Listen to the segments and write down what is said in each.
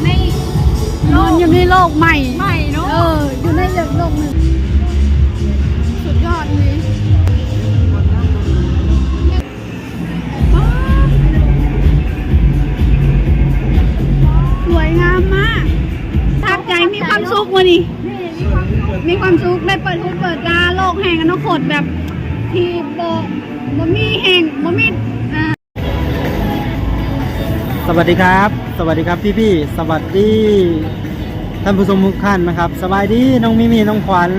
ໃນໂລກ ຢູ່ໃນໂລກໃໝ່ ໃໝ່ເນາະ ເອີ ຢູ່ໃນໂລກໜຶ່ງ ສຸດຍອດອີ່ຫຼີ. ສວຍງາມມາກ ປະທັບໃຈ ມີຄວາມສຸກມື້ນີ້ ມີຄວາມສຸກ ໄດ້ເປີດຫູເປີດຕາໂລກແຫ່ງອະນາຄົດ ແບບທີ່ບໍ່ ບໍ່ມີແຫ່ງ ບໍ່ມີ ອ່າ ສະຫວັດດີຄັບ ສະຫວັດດີຄັບພີ່ໆ ສະຫວັດດີທ່ານຜູ້ຊົມທຸກທ່ານນະຄັບ. ສະບາຍດີນ້ອງມີມີ ນ້ອງຂວັນ.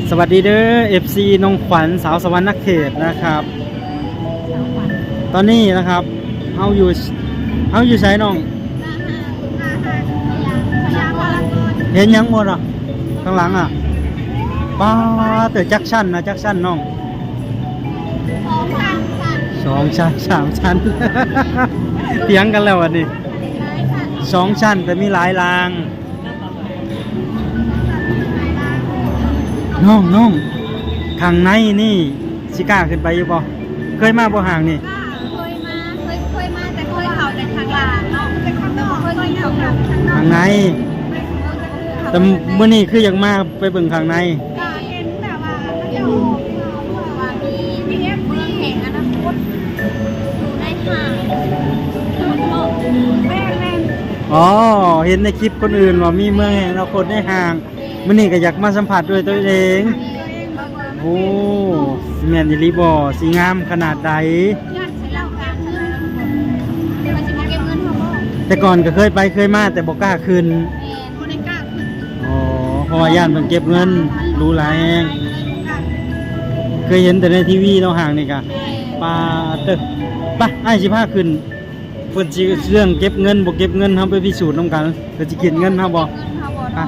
ສະຫວັດດີເດີ ເອັຟຊີ ນ້ອງຂວັນ ສາວສະຫວັນນະເຂດນະຄັບ. ຕອນນີ້ນະຄັບ ເຮົາຢູ່ ເຮົາຢູ່ໃສນ້ອງ? ເຫັນຫຍັງບໍ່ນະ ຂ້າງຫຼັງອະ? ປາດເຕີ ຈັກຊັ້ນນະ ຈັກຊັ້ນນ້ອງ? ສອງຊັ້ນ ສອງຊັ້ນ ສາມຊັ້ນ ຖຽງກັນແລ້ວບັດນີ້. ສອງຊັ້ນ ແຕ່ມີຫຼາຍລ່າງ. ນ້ອງ ນ້ອງ ຂ້າງໃນນີ້ຊິກ້າຂຶ້ນໄປຢູ່ບໍ່? ເຄີຍມາບໍ່ຫ້າງນີ້? ເຄີຍມາ ເຄີຍ ເຄີຍມາ ແຕ່ເຄີຍເຂົ້າແຕ່ຂ້າງລ່າງເນາະ ຂ້າງໃນ. ແຕ່ມື້ນີ້ຄືຢາກມາໄປເບິ່ງຂ້າງໃນ. ເຫັນແບບວ່າເຂົາເຈົ້າອອກຂ່າວວ່າມີ ມີເອັຟຊີ ແຫ່ງອະນາຄົດຢູ່ໃນຫ້າງເນາະ. ອໍ ເຫັນໃນຄລິບຄົນອື່ນວ່າມີເມືອງແຫ່ງອະນາຄົດໃນຫ້າງ. ມື້ນີ້ກໍຢາກມາສຳຜັດດ້ວຍຕົວເອງ. ໂອ້ ຊິແມ່ນອີ່ຫຼີບໍ່? ຊິງາມຂະໜາດໃດ? ແຕ່ກ່ອນກໍເຄີຍໄປເຄີຍມາ ແຕ່ບໍ່ກ້າຂຶ້ນ. ອໍ ເພາະວ່າຢ້ານເພິ່ນເກັບເງິນ ຫຼູຫຼາແຮງ. ເຄີຍເຫັນແຕ່ໃນທີວີເນາະ ຫ້າງນີ້ກະ. ປາດເຕີ ໄປ ອ້າຍຊິພາຂຶ້ນ. ເພິ່ນຊິເລື່ອງເກັບເງິນບໍ່ເກັບເງິນ ເຮົາໄປພິສູດນຳກັນ. ເພິ່ນຊິຄິດເງິນເຮົາບໍ່? ໄປ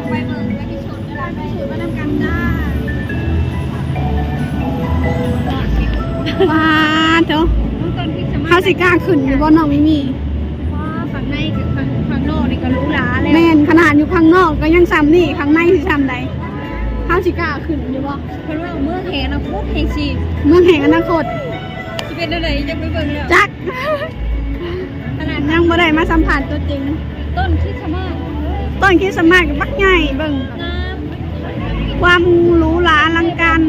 ໄປເບິ່ງ ໄປພິສູດກັນ ພິສູດໄປນຳກັນຈ້າ. ປາດໂທ້ ເຮົາຊິກ້າຂຶ້ນຢູ່ບໍ່ນ້ອງມີມີ? ຂ້າງໃນກັບຂ້າງ ຂ້າງນອກນີ້ກໍຫຼູຫຼາແລ້ວ. ແມ່ນ ຂະໜາດຢູ່ຂ້າງນອກກໍຍັງສ່ຳນີ້ ຂ້າງໃນຊິສ່ຳໃດ? ເຮົາຊິກ້າຂຶ້ນຢູ່ບໍ່? ເພິ່ນວ່າເມືອງແຫ່ງອະນາຄົດ ແຫ່ງຊິ ເມືອງແຫ່ງອະນາຄົດ ຊິເປັນແນວໃດ? ຢາກໄປເບິ່ງແລ້ວ ຈັກ. ຂະໜາດຍັງບໍ່ໄດ້ມາສຳຜັດຕົວຈິງ. ຕົ້ນຄຣິສຕະມາດ ຕົ້ນຄຣິສຕະມາດກໍບັກໃຫຍ່ ເບິ່ງ ງາມ ຄວາມຫຼູຫຼາອະລັງການ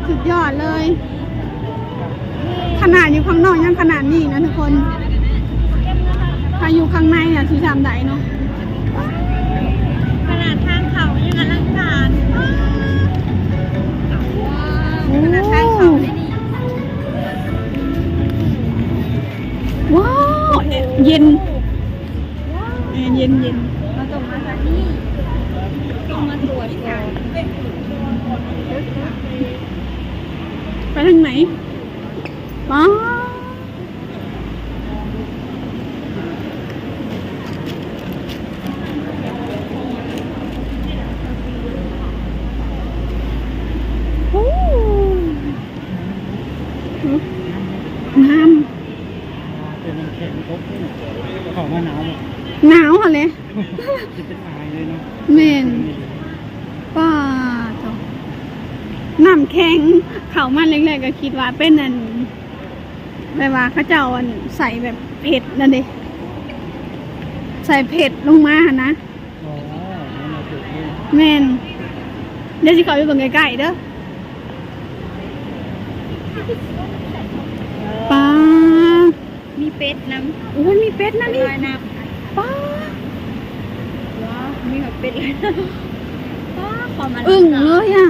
ສຸດຍອດເລີຍ. ຂະໜາດຢູ່ຂ້າງນອກຍັງຂະໜາດນີ້ນະທຸກຄົນ ຖ້າຢູ່ຂ້າງໃນນະຊິສ່ຳໃດເນາະ? ຂະໜາດທາງເຂົ້າຍັງອະລັງການ. ວ້າວ ຂະໜາດທາງເຂົ້າໄດ້ນີ້. ວ້າວ ເຢັນ ແອເຢັນໆ. ເຮົາຕ້ອງມາທາງນີ້ ຕ້ອງມາຕວດກ່ອນ. ໄປທາງໃດ? ປາດ ໂອ້ ງາມ. ເປັນນ້ຳແຂງຕົກ ເຂົ້າມາໜາວ ໜາວຫັ້ນແຫຼະ ຈະເປັນອາຍເລີຍເນາະ. ແມ່ນ ປາດໂທ້ ນ້ຳແຂງ ເຂົ້າມາແລກໆກໍຄິດວ່າເປັນອັນ ແບບວ່າເຂົາເຈົ້າອັນໃສ່ແບບເຜັດນັ້ນເດ້ ໃສ່ເຜັດລົງມາຫັ້ນນະ. ອໍ ແມ່ນ ດຽວຊິເຂົ້າໄປເບິ່ງໃກ້ໆເດີ. ປາ ມີເປັດນຳ. ໂອ້ຍ ມີເປັດນຳອີກ. ປາ ວ້າວ ມີຮອດເປັດເລີຍ. ປາ ຄວາມອະລັງການ ອຶ້ງເລີຍອະ.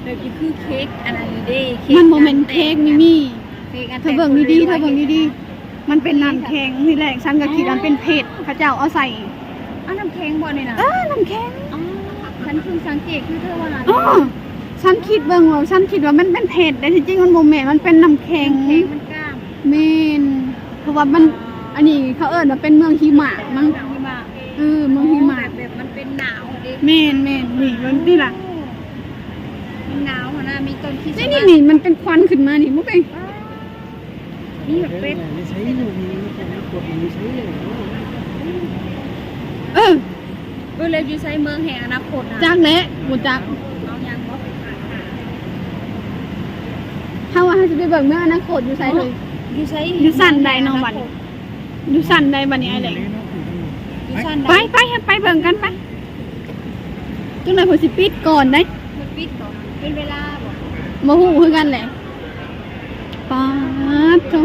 ແບບນີ້ຄືເຄ້ກອັນນັ້ນເດ້ ເຄ້ກ ມັນບໍ່ແມ່ນເຄ້ກມີມີ. ເທາເບິ່ງດີໆ ເທາເບິ່ງດີໆ ມັນເປັນນ້ຳແຂງ. ທີແລກສັນກໍຄິດວ່າເປັນເຜັດ ເຂົາເຈົ້າເອົາໃສ່. ເອົານ້ຳແຂງບໍ່ນີ້ນະ? ເອີ ນ້ຳແຂງ. ອໍ ສັນເພິ່ງສັງເກດຄືເທາວ່າ. ອໍ ສັນຄິດເບິ່ງວ່າ ສັນຄິດວ່າມັນເປັນເຜັດ ແຕ່ທີ່ຈິງມັນບໍ່ແມ່ນ ມັນເປັນນ້ຳແຂງ. ນ້ຳແຂງມັນກ້າມ. ແມ່ນ ເພາະວ່າມັນ ອັນນີ້ເຂົາເອີ້ນວ່າເປັນເມືອງຫິມະມັງ. ເມືອງຫິມະ. ເອີ ເມືອງຫິມະ. ອໍ ແບບ ແບບມັນເປັນໜາວເດ້. ແມ່ນໆ ນີ້ເບິ່ງຕິລະ. ໂອ້ ມັນໜາວຫັ້ນນະ ມີຕົ້ນຄຣິສຕະມາດ. ນີ້ໆ ມັນເປັນຄວັນຂຶ້ນມານີ້ ບໍ່ເປັນ ມີແບບເປັດ. ເອີ ເອີ ແລ້ວຢູ່ໃສເມືອງແຫ່ງອະນາຄົດນະ? ຈັກແຫຼະ ບໍ່ຈັກ. ເຮົາຍັງບໍ່ ເຮົາວ່າເຮົາຊິໄປເບິ່ງເມືອງອະນາຄົດຢູ່ໃສເລີຍ. ຢູ່ໃສ? ຢູ່ຊັ້ນໃດເນາະບັດນີ້? ຢູ່ຊັ້ນໃດບັດນີ້ອ້າຍແຫຼງ? ຢູ່ຊັ້ນໃດ? ໄປ ໄປ ໄປເບິ່ງກັນໄປ. ຈັ່ງໃດເພິ່ນຊິປິດກ່ອນເດ້. ເພິ່ນປິດບໍ່? ເປັນເວລາບໍ່? ບໍ່ຮູ້ຄືກັນແຫຼະ. ປາດໂທ້.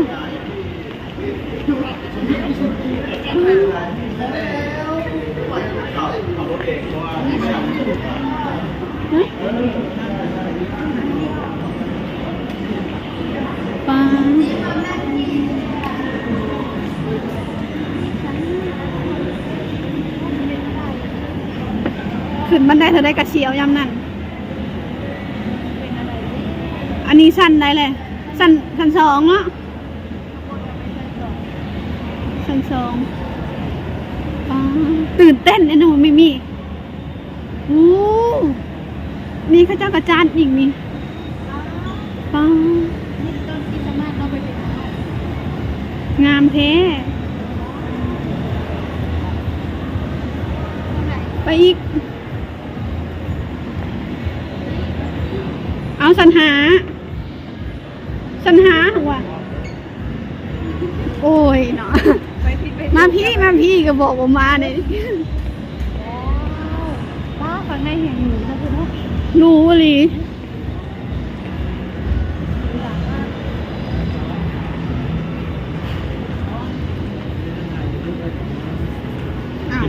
ປາດ ຂຶ້ນບັນໄດເທົ່າໃດກະສຽວຍາມນັ້ນ. ອັນນີ້ຊັ້ນໃດແຫຼະ? ຊັ້ນ ຊັ້ນສອງເນາະ. ຊັ້ນສອງ. ປາດ ຕື່ນເຕັ້ນເດ້ນ້ອງມິມີ. ໂອ້ ນີ້ເຂົາເຈົ້າກະຈັດອີກນີ້. ປາດ ງາມແທ້. ໄປອີກ. ເອົາຊັ້ນຫ້າ. ຊັ້ນຫ້າຫັ້ນຫວາ. ໂອ້ຍເນາະ ໄປຜິດໄປຖືກ ມາພີ້ ມາພີ້ກະບອກວ່າມາເດ້. ວ້າວ ປາດ ຂ້າງໃນແຮ່ງຫຼູເນາະ ເນາະ ຫຼູອີ່ຫຼີ. ອ້າວ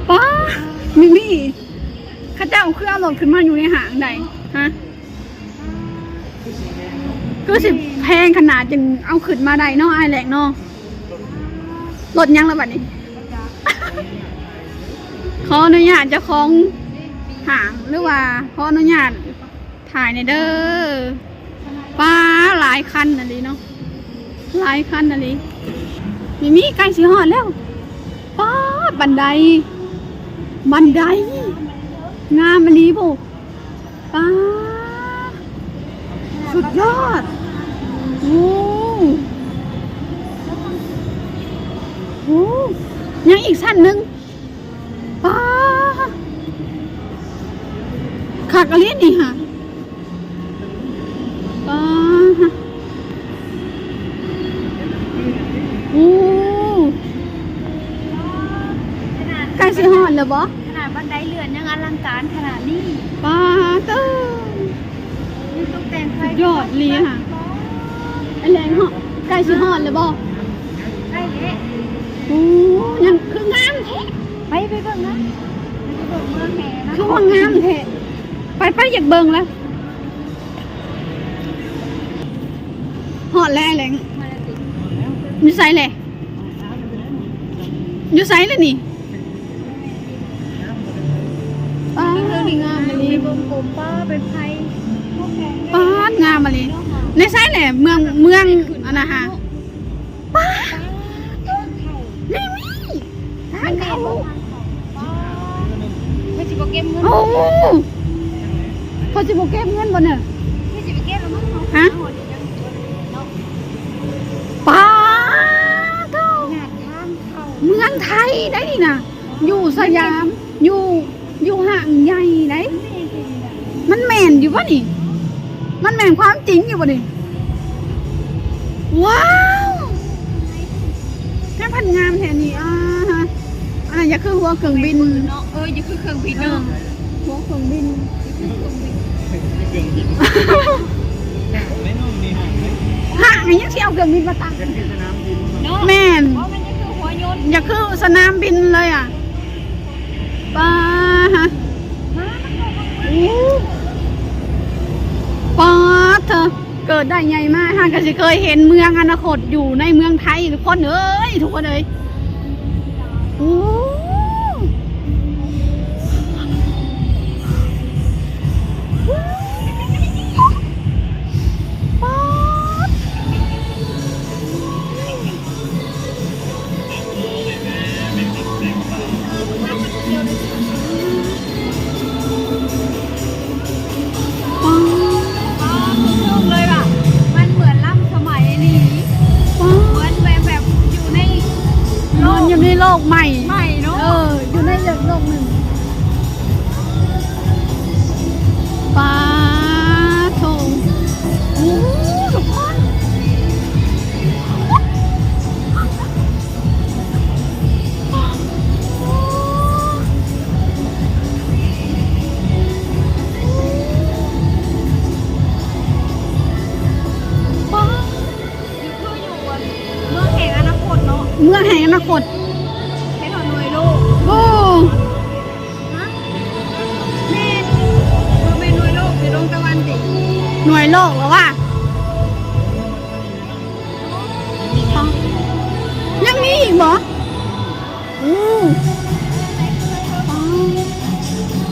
ປາດ ມິມີ ເຂົາເຈົ້າຄືເອົາລົດຂຶ້ນມາຢູ່ໃນຫ້າງໃດ ຮະ? ຄືຊິແພງຂະໜາດຈຶ່ງເອົາຂຶ້ນມາໄດ້ເນາະ ອ້າຍແຫຼງເນາະ. ລົດຫຍັງລະບັດນີ້? ຂໍອະນຸຍາດເຈົ້າຂອງຫ້າງ ຫຼືວ່າຂໍອະນຸຍາດຖ່າຍແດ່ເດີ. ປາດ ຫຼາຍຄັນອີ່ຫຼີເນາະ ຫຼາຍຄັນອີ່ຫຼີ. ມີ ມີ ໃກ້ຊິຮອດແລ້ວ. ປາດ ບັນໄດ ບັນໄດ ງາມອີ່ຫຼີພຸ້ນ. ປາດ ສຸດຍອດ. ໂອ້ ໂອ້ ຍັງອີກຊັ້ນໜຶ່ງ. ປາດ ຄັກອີ່ຫຼີນີ້ຫະ. ປາດ ໂອ້ ໃກ້ຊິຮອດແລ້ວບໍ່? ຂະໜາດບັນໄດເລື່ອນຍັງອະລັງການຂະໜາດນີ້. ປາດເຕີ ຍັງຕົກແຕ່ງໄຟ ສຸດຍອດອີ່ຫຼີຫະ. ອ້າຍແຫຼງເນາະ ໃກ້ຊິຮອດແລ້ວບໍ່? ໃກ້ແລ້ວ. ໂອ້ ຍັງຄືງາມແທ້. ໄປ ໄປເບິ່ງນະ ໄປເບິ່ງເມືອງແຫ່ນະ ຄືວ່າງາມແທ້. ໄປ ໄປ ຢາກເບິ່ງລະ. ຮອດແລ້ວແຫຼງ ຢູ່ໃສແຫຼະ? ຢູ່ໃສລະນີ້? ປາດ ງາມອີ່ຫຼີ ມີວົງກົມ ປາດ ເປັນໄພ. ປາດ ງາມອີ່ຫຼີ. ໃນໃສແຫຼະ ເມືອງ ເມືອງອັນນະຫະ? ປາດ ແມ່ນນີ້ ທາງເຂົ້າ. ເພິ່ນຊິບໍ່ເກັບເງິນ. ໂອ້ ເພິ່ນຊິບໍ່ເກັບເງິນບໍ່ເນີ? ເພິ່ນຊິໄປເກັບແລ້ວມັນເຮົາ. ຮະ? ປາດໂທ້ ຂະໜາດທາງເຂົ້າ ເມືອງໄທໄດ໋ນີ້ນະ ຢູ່ສະຫຍາມ ຢູ່ ຢູ່ຫ້າງໃຫຍ່ໄດ໋. ມັນແມ່ນຢູ່ບໍ່ນີ້? ມັນແມ່ນຄວາມຈິງຢູ່ບໍ່ນີ້? ວ້າວ ແມ່ນພັນງາມແທ້ນີ້. ອາ ອັນນັ້ນຢາກຄືຫົວເຄື່ອງບິນເນາະ. ເອີ ຢາກຄືເຄື່ອງບິນເນາະ. ເອີ ຫົວເຄື່ອງບິນ ຄືເຄື່ອງບິນ. ຫ້າງນີ້ຍັງຊິເອົາເຄື່ອງບິນມາຕັ້ງ. ຢາກຄືສະໜາມບິນເນາະ. ແມ່ນ ເວົ້າແມ່ນ ຢາກຄືຫົວຍົນ ຢາກຄືສະໜາມບິນເລີຍອະ. ປາ ໂອ້ ປາດເທີ ເກີດໄດ້ໃຫຍ່ມາ ຫາກະຊິເຄີຍເຫັນເມືອງອະນາຄົດຢູ່ໃນເມືອງໄທ ທຸກຄົນເອີຍ ທຸກຄົນເອີຍ. ໂອ້ ປາດ ປາດ ເລີຍວ່າ ມັນເໝືອນລ້ຳສະໄໝອີ່ຫຼີ. ປາດ ເໝືອນແບບ ແບບຢູ່ໃນໂລກ ເໝືອນຢູ່ໃນໂລກໃໝ່ ໃໝ່ເນາະ. ເອີ ຢູ່ໃນອີກໂລກໜຶ່ງ. ປາດໂທ້ ໂອ້ ທຸກຄົນ ເມືອງແຫ່ງອະນາຄົດ ເຮັດຮອດໜ່ວຍໂລກ. ໂອ້ ຮະ? ແມ່ນ ບໍ່ແມ່ນໜ່ວຍໂລກ ເປັນດວງຕາວັນຕິ? ໜ່ວຍໂລກແລ້ວວ່າ. ອໍ ຍັງມີອີກບໍ່? ໂອ້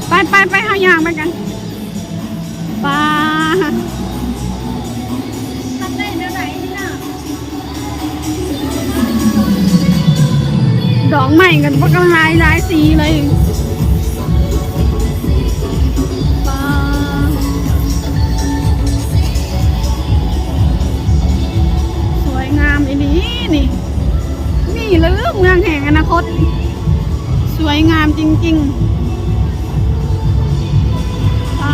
ໄປ ໄປ ໄປ ເຮົາຍ່າງໄປກັນ. ປາ ມັນໄດ້ແນວໃດນີ້ນະ? ດອກໄມ້ກັນບັກຫຼາຍ ຫຼາຍສີເລີຍ. ປາ ສວຍງາມອີ່ຫຼີນີ້. ນີ້ລະເມືອງແຫ່ງອະນາຄົດ ສວຍງາມຈິງໆ. ປາ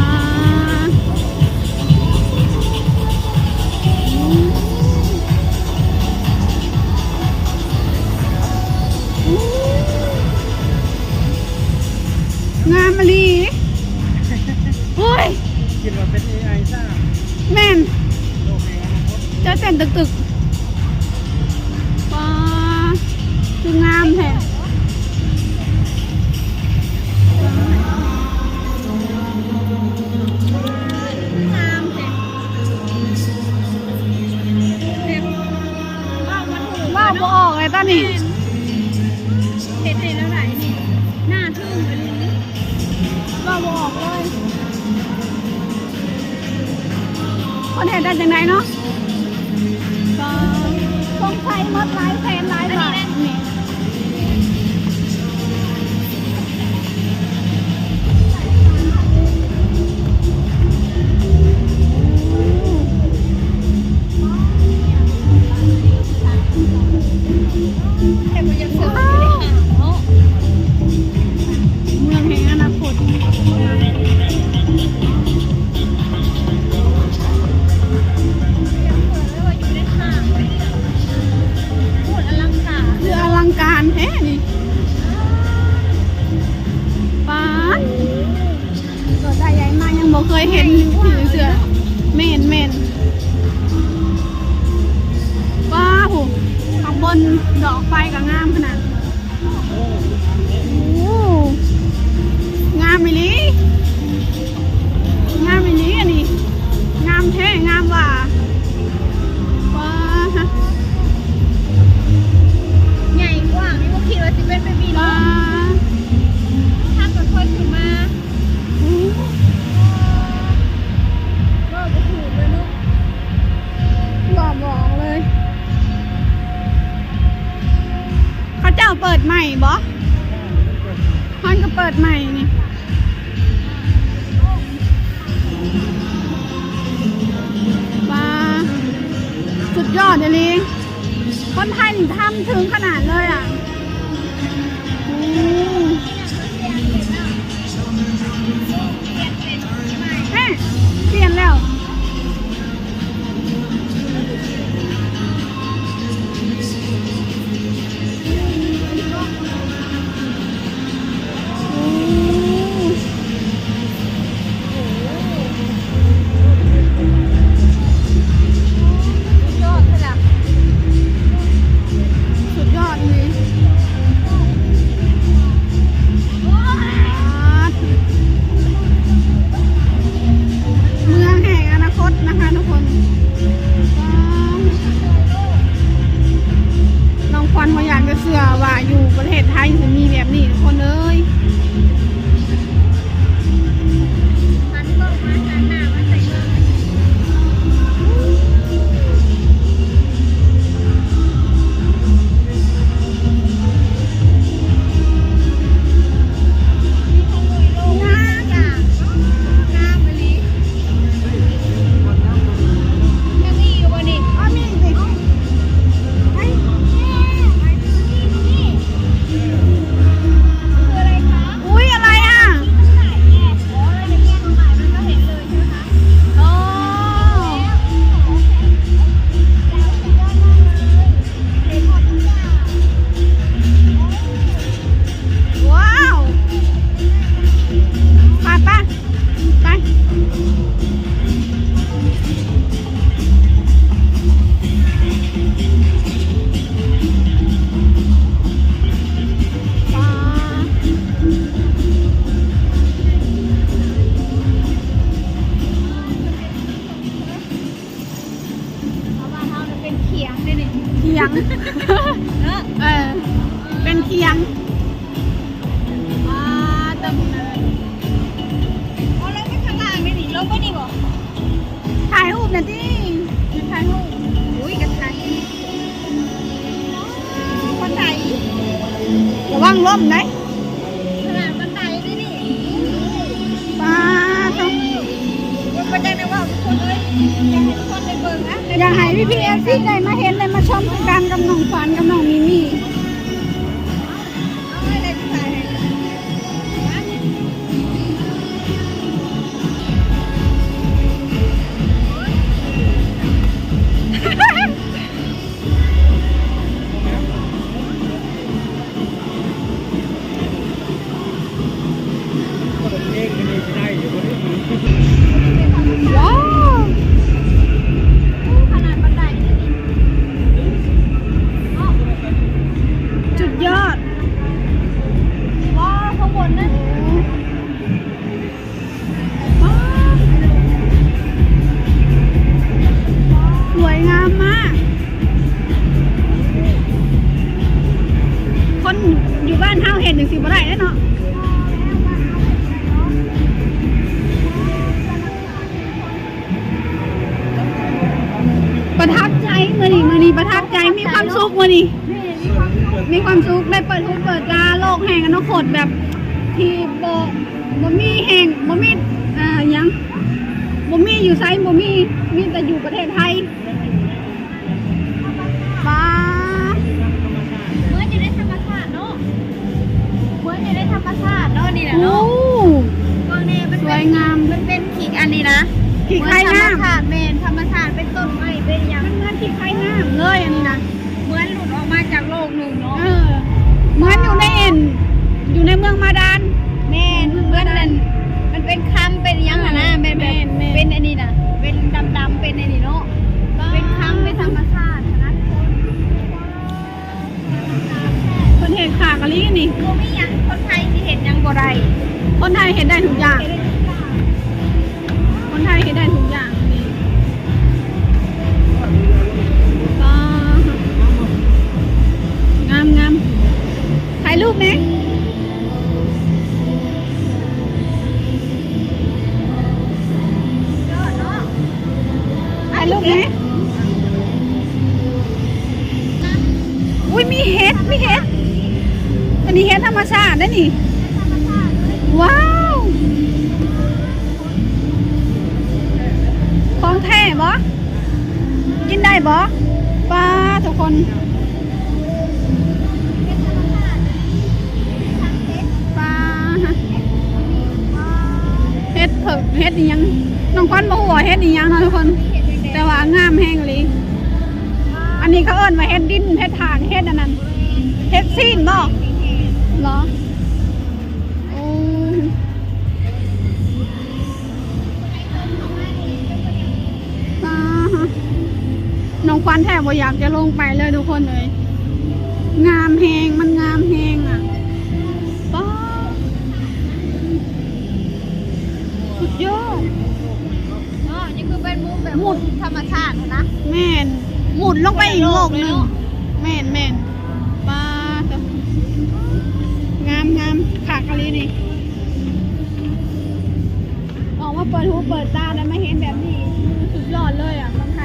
ງາມອີ່ຫຼີ. ໂອ້ຍ ຄິດວ່າເປັນເອໄອສ້າງ. ແມ່ນ ໂລກແຫ່ງອະນາຄົດ ໃຈເຕັ້ນຕຶກໆ. ປາ ຄືງາມແທ້ ງາມແທ້ ແບບ ເວົ້າບໍ່ອອກເລີຍຕອນນີ້. ແມ່ນ ເຮັດໃຫ້ລາວໄດ້ນີ້ ໜ້າທຶ່ງອີ່ຫຼີ ເວົ້າບໍ່ອອກເລີຍ. ເພິ່ນເຮັດໄດ້ຈັ່ງໃດເນາະ? ກໍສົງໄສໝົດຫຼາຍແສນຫຼາຍບາດນີ້. ເມືອງແຫ່ງອະນາຄົດ ຄືອະລັງການແທ້ນີ້. ປາດ ກໍໄດ້ໃຫຍ່ມາ ຍັງບໍ່ເຄີຍເຫັນຜີເທື່ອ. ແມ່ນໆ ວ້າວ ຂ້າງບົນດອກໄຟກໍງາມຂະໜາດ. ໂອ້ ງາມອີ່ຫຼີ ງາມອີ່ຫຼີ ອັນນີ້ງາມແທ້ ງາມວ່າ. ປາ ໃຫຍ່ກວ້າງນີ້ ບໍ່ຄິດວ່າຊິເປັນແບບນີ້ເນາະ. ປາ ຖ້າເກີດເຄີຍຂຶ້ນມາ ເວົ້າບໍ່ຖືກເລີຍເນາະ ເວົ້າບໍ່ອອກເລີຍ. ເຂົາເຈົ້າເປີດໃໝ່ບໍ່? ເພິ່ນກໍເປີດໃໝ່ນີ້. ວ້າ ສຸດຍອດອີ່ຫຼີ ຄົນໄທນີ້ທຳເຖິງຂະໜາດເລີຍອະ. ໂອ້ ແມ່ ປ່ຽນແລ້ວ. ໂອ້ ສຸດຍອດເລີຍ ສຸດຍອດເລີຍ. ຂຽງເດ້ນີ້ ຂຽງ ເນາະ ເອີ ເປັນຂຽງ ອ່າ ເຕັມເລີຍ. ເອົາລົງໄປຂ້າງລ່າງເດ້ນີ້ ລົງໄປນີ້ບໍ່? ຖ່າຍຮູບໜ່ອຍຕິ ຖ່າຍຮູບ. ອຸ້ຍ ກະຖ່າຍ ບັນໄດ ລະວັງລົ້ມເດ້. ຂະໜາດບັນໄດເດ້ນີ້ ປາດໂທ້ ບໍ່ ບໍ່ຈັກໄດ້ເວົ້າທຸກຄົນເອີຍ ຢາກໃຫ້ທຸກຄົນໄດ້ເບິ່ງນະ ຢາກໃຫ້ພີ່ໆ ເອັຟຊີ ໄດ້ມາເຫັນ ໄດ້ມາຊົມຄືກັນກັບນ້ອງຂວັນກັບນ້ອງມີມີ. ວ້າວ ຂະໜາດບັນໄດເດ້ນີ້ ສຸດຍອດ ວ້າວ ຂ້າງບົນນັ້ນ. ສວຍງາມມາກ ຄົນຢູ່ບ້ານເຮົາເຫັນຈັ່ງຊີ້ບໍ່ໄດ້ເດ້ເນາະ. ປະທັບໃຈມື້ນີ້ ມື້ນີ້ປະທັບໃຈ ມີຄວາມສຸກມື້ນີ້ ມີຄວາມສຸກ ໄດ້ເປີດຫູເປີດຕາໂລກແຫ່ງອະນາຄົດ ແບບທີ່ບໍ່ ບໍ່ມີແຫ່ງ ບໍ່ມີ ອ່າ ຫຍັງ ບໍ່ມີຢູ່ໃສ ບໍ່ມີ ມີແຕ່ຢູ່ປະເທດໄທ. ປາ ເໝືອນຢູ່ໃນທຳມະຊາດເນາະ ເໝືອນຢູ່ໃນທຳມະຊາດເນາະ ນີ້ນະເນາະ. ໂອ້ ເບິ່ງແນ່ ມັນ ສວຍງາມ ມັນເປັນຂີ້ ອັນນີ້ນະ ຂີ້ໄຄນ້ຳ ເໝືອນທຳມະຊາດ ແມ່ນ ທຳມະຊາດ ເປັນຕົ້ນໄມ້ ເປັນຫຍັງ ມັນເໝືອນຂີ້ໄຄນ້ຳເລີຍ ອັນນີ້ນະ ເໝືອນຫຼຸດອອກມາຈາກໂລກໜຶ່ງເນາະ. ເອີ ເໝືອນຢູ່ໃນອັນ ຢູ່ໃນເມືອງບາດານ ແມ່ນ ເມືອງບາດານ ເໝືອນອັນ ມັນເປັນຄຳເປັນຫຍັງຫັ້ນນະ ແມ່ນ ແບບ ແມ່ນ ແມ່ນ ເປັນອັນນີ້ນະ ເປັນດຳໆ ເປັນອັນນີ້ເນາະ ເປັນຄຳ ເປັນທຳມະຊາດຫັ້ນນະທຸກຄົນ. ເພິ່ນເຮັດຄັກອີ່ຫຼີນີ້ ບໍ່ມີຫຍັງ ຄົນໄທຊິເຮັດຫຍັງບໍ່ໄດ້ ຄົນໄທເຮັດໄດ້ທຸກຢ່າງ ຄົນໄທເຮັດໄດ້ທຸກຢ່າງນີ້. ອໍ ງາມໆ ຖ່າຍຮູບແດ່. ຖ່າຍຮູບແດ່. ອຸ້ຍ ມີເຫັດ ມີເຫັດ ອັນນີ້ເຫັດທຳມະຊາດເດ້ນີ້. ວ້າວ ຂອງແທ້ບໍ່? ກິນໄດ້ບໍ່? ປາ ທຸກຄົນ ປາ ເຫັດເຜິ້ງ ເຫັດອີ່ຫຍັງ ນ້ອງຂວັນບໍ່ຮູ້ວ່າເຫັດອີ່ຫຍັງເນາະທຸກຄົນ ແຕ່ວ່າງາມແຮງອີ່ຫຼີ. ອັນນີ້ເຂົາເອີ້ນວ່າເຫັດດິນ ເຫັດຖ່ານ ເຫັດອັນນັ້ນ ເຫັດຊີ້ນບໍ່? ເຫລອ? ໂອ້ ປາ ນ້ອງຂວັນແທບບໍ່ຢາກຈະລົງໄປເລີຍທຸກຄົນເອີຍ ງາມແຮງ ມັນງາມແຮງນະ ປາ ສຸດຍອດເນາະ ນີ້ຄືເປັນມຸມແບບ ມຸມທຳມະຊາດຫັ້ນນະ ແມ່ນ ມຸດລົງໄປອີກໂລກໜຶ່ງ ແມ່ນໆ ປາ ງາມໆ ຄັກອີ່ຫຼີນີ້. ອອກມາເປີດຫູເປີດຕາ ໄດ້ມາເຫັນແບບນີ້ ຄືສຸດຍອດເລີຍອະ ເມືອງໄທ.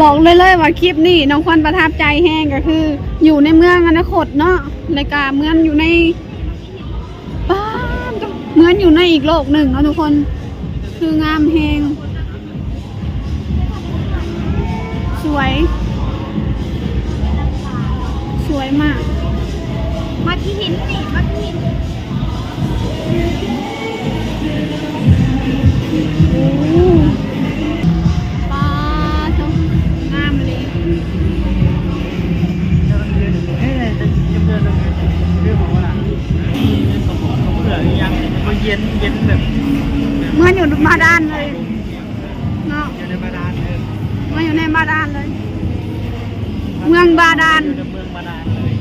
ບອກເລີຍໆວ່າຄລິບນີ້ນ້ອງຂວັນປະທັບໃຈແຮງ ກໍຄືຢູ່ໃນເມືອງອະນາຄົດເນາະ ແລ້ວກະເໝືອນຢູ່ໃນ ປາດ ເໝືອນຢູ່ໃນອີກໂລກໜຶ່ງເນາະທຸກຄົນ ຄືງາມແຮງ ສວຍ ສວຍມາກ ມັກຂີ້ຫີນນີ້ ມັກຂີ້ຫີນ ໂອ້ ປາດໂທ້ ງາມອີ່ຫຼີ. ເໝືອນຢູ່ບາດານເລີຍເນາະ ເໝືອນຢູ່ໃນບາດານເລີຍ ເມືອງບາດານ. ເມືອງບາດານເລີຍ.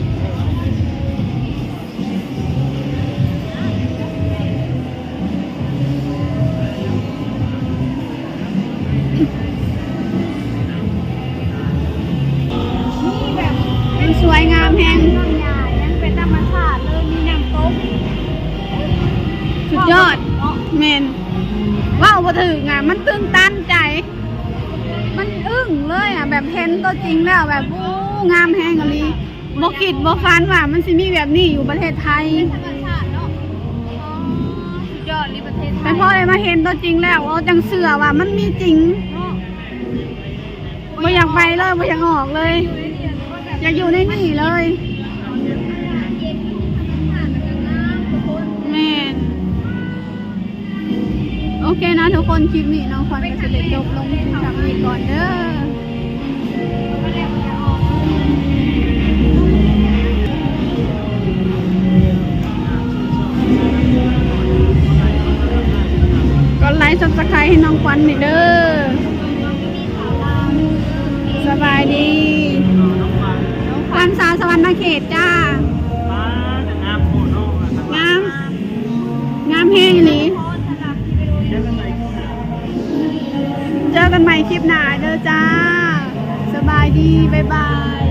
ຍອດ ແມ່ນ ເວົ້າບໍ່ຖືກອະ ມັນຕື່ນຕັນໃຈ ມັນອຶ້ງເລີຍອະ ແບບເຫັນຕົວຈິງແລ້ວແບບ ໂອ້ ງາມແຮງອີ່ຫຼີ ບໍ່ຄິດບໍ່ຝັນວ່າມັນຊິມີແບບນີ້ຢູ່ປະເທດໄທ ເປັນທຳມະຊາດເນາະ ອໍ ສຸດຍອດເລີຍປະເທດໄທ ແຕ່ພໍໄດ້ມາເຫັນຕົວຈິງແລ້ວ ໂອ້ ຈັ່ງເຊື່ອວ່າມັນມີຈິງເນາະ ບໍ່ຢາກໄປເລີຍ ບໍ່ຢາກອອກເລີຍ ຢາກຢູ່ໃນນີ້ເລີຍ ແມ່ນ ໂອເຄເນາະທຸກຄົນ ຄລິບນີ້ນ້ອງຂວັນກໍຊິໄດ້ຈົບລົງເພຽງສ່ຳນີ້ກ່ອນເດີ ກົດໄລ Subscribe ໃຫ້ນ້ອງຂວັນນີ້ເດີ. ສະບາຍດີ ຂວັນສາວສະຫວັນນະເຂດຈ້າ ງາມ ງາມແຮງອີ່ຫຼີ ເຈີກັນໃໝ່ຄລິບໜ້າເດີຈ້າ ສະບາຍດີ ບາຍບາຍ.